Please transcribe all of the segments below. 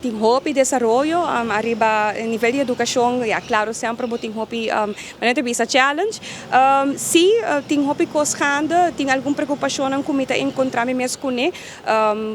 Tin hopi desaroyo ariba nivel di educacion, ja, claro, semper bo tin hopi, manera bisa, challenge. Si, tin hopi cos gaande, tin algun preocupacion cu mi ta encontra mi mes cune.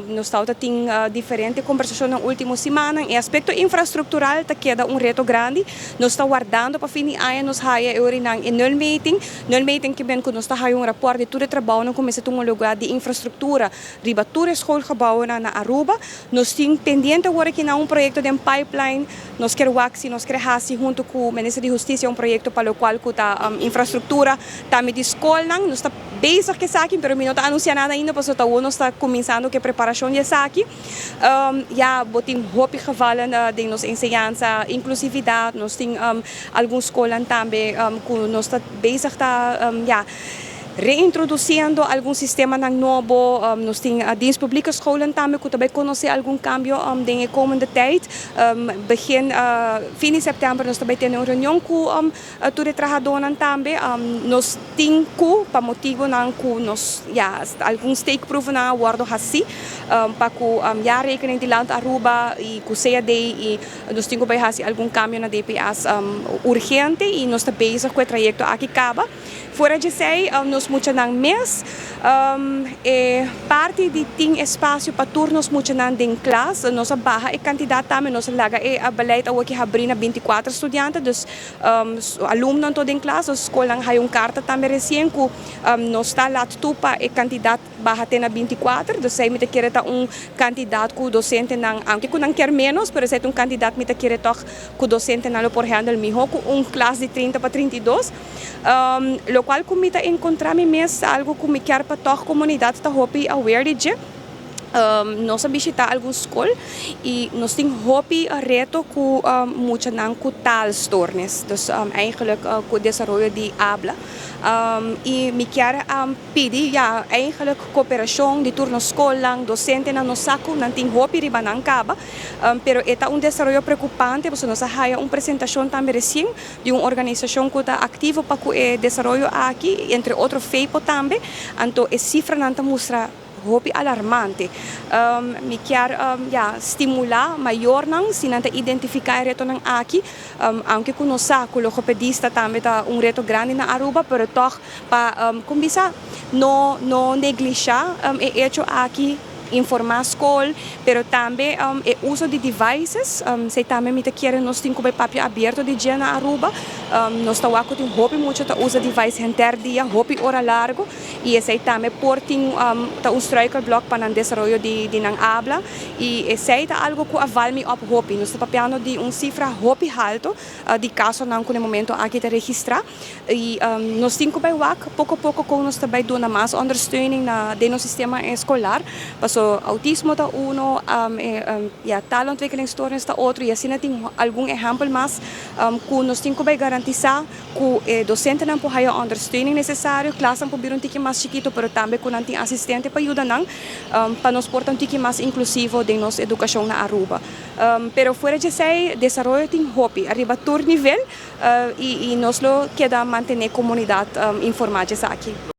Nos ta tin diferente conversacion den ultimo siman. E aspecto infrastructural ta keda un reto grandi. Nos ta wardando pa fin di aña nos haya e nulmeting. Nulmeting kiermen cu nos ta haya un rapport di tur e trabou cu cuminsa tuma luga di infrastructura riba tur schoolgebouwen na Aruba. Nos tin pendiente awor aki na un proyecto di pipeline, nos kier wak si nos kier hasi hunto cu Minister di Husticia un proyecto pa locual cu ta infrastructura tambe di scol. Nos ta bezig cu esaki, pero mi no ta anuncia nada ainda, pasobra ta nos ta cuminsando cu preparacion di esaki. Ja, bo tin hopi gevallen di nos enseñansa, inclusividad, nos tin algun scol tambe cu nos ta bezig ta ja, reintroduciendo algun sistema nobo. Nos tin dienst publieke scholen tambe cu tambe conoce algun cambio den komende tijd. Begin fin di september nos tambe tin un reunion cu tur e trahadornan tambe. Nos tin cu pa motibo nan cu nos, ja, algun steekproeven nan wordo haci pa cu ja, rekening di Land Aruba y cu CAD y nos tin cu bay haci algun cambio na DPS urgente y nos ta bezig cu e trayecto aki caba. Fuera di esey, nos muchanan mes, e parti di tin espacio pa tur nos muchanan den klas, nos a baha e cantidad tambe, nos a laga e beleid aki habri na 24 studiante, dus alumno tur den klas. E scol a haya un carta tambe recien cu nos ta laat toe pa e cantidad baha te na 24, dus esey mi ta kere ta un cantidad cu docentenan, aunke cu nan kier menos, pero esey un cantidad, mi ta kere toch, cu docentenan lo por handle miho cu un klas di 30 pa 32. Locual cu mi ta encontra mi mes, algo cu mi kier pa toch comunidad ta hopi aware di dje. Nos a bishita algun scol y nos tin hopi reto cu muchanan cu taalstoornis. Dus eigenlijk cu desaroyo di habla. Y mi kier pidi, ja, eigenlijk cooperacion di tur nos scol, docentenan. Nos sa cu nan tin hopi riba nan caba, pero e ta un desaroyo preocupante, pasobra nos a haya un presentacion tambe recien di un organisacion cu ta activo pa e desaroyo aki, entre otro FEPO tambe, anto e cifranan ta mustra hopi alarmante. Mi kier ja, stimula mayornan, si nan ta identifica e retonan aki, aunke cu nos sa cu logopedista tambe ta un reto grandi na Aruba, pero toch pa cuminsa no neglisha e hecho aki, informa scol, pero tambe e uso di devices, esey tambe mi ta kere nos tin cu papia abierto di dje na Aruba. Nos ta wak tin hopi mucha ta usa device henter dia, hopi ora largo, y esey tambe por tin ta un struikelblok pa nan desaroyo di nan habla, y esey ta algo cu a val mi op hopi. Nos ta papiando di un cifra hopi halto di casonan cu na momento aki ta registra, y nos tin cu bay wak poco poco con nos ta bay duna mas ondersteuning na den nos sistema escolar. Paso autismo ta uno, ja, taalontwikkelingsstoornis ta otro, y asina tin algun ehempel mas cu nos tin cu bay garantisa cu docentenan por haya ondersteuning necesario, klasnan por bira un tiki mas chikito, pero tambe cu nan tin asistente pa yuda nan, pa nos por ta un tiki mas inclusivo den nos educacion na Aruba. Pero fuera di esey, desaroyo tin hopi, ariba tur nivel, y nos lo keda mantene comunidad informa di esaki.